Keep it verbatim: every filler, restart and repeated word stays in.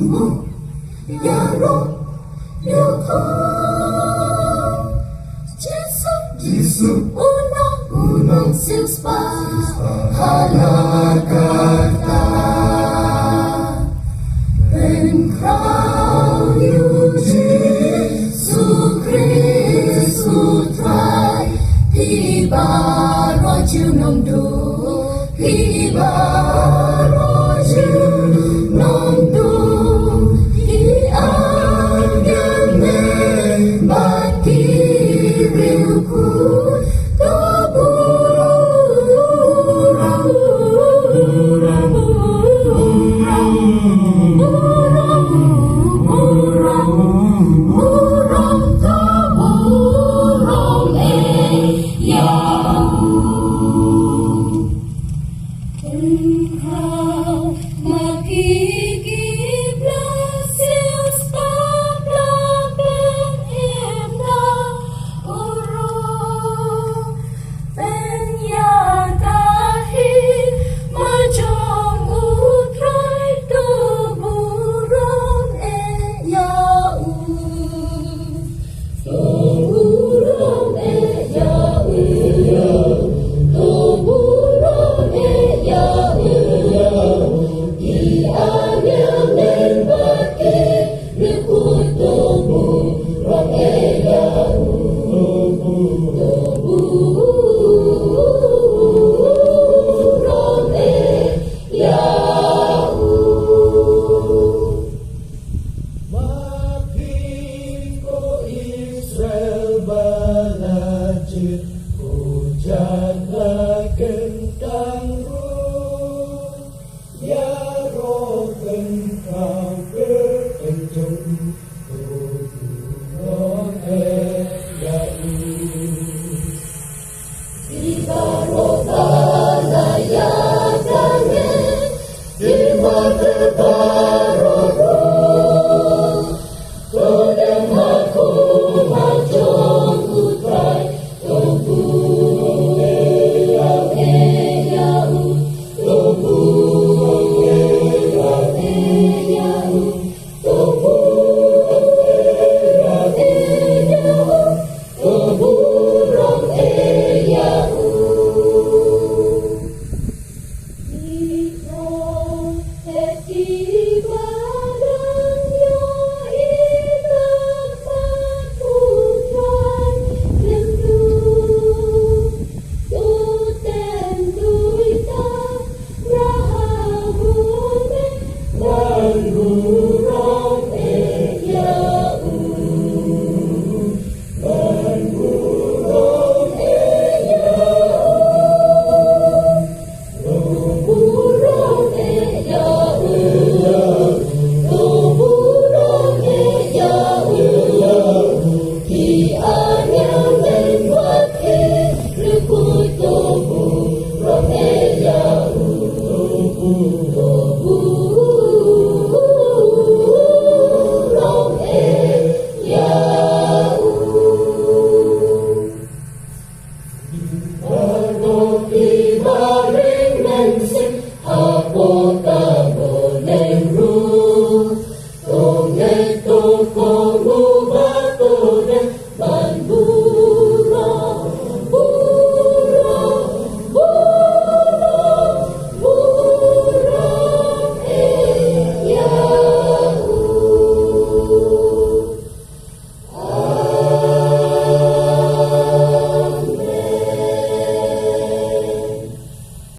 Ïaroh ïuhkhun Jisu, Jisu, u nong, u nong siewspah ha la katta. Pynkhraw ïa u Jisu Khrist u Trai, phi baroh junom duh. Phi baroh junom duh, ki angel bad ki riewkhuid, to burom, burom, burom, to burom ïa u. Pynkhraw ma phi ki blessings, ba blong pynhim da u ruh. Pynïadei ma jong u Trai, to burom ïa u. Ma phi ko Israel ba la jied, ko jait la kyntang ruh, ïaroh pynpaw kyrteng jong u, to burom ïa u.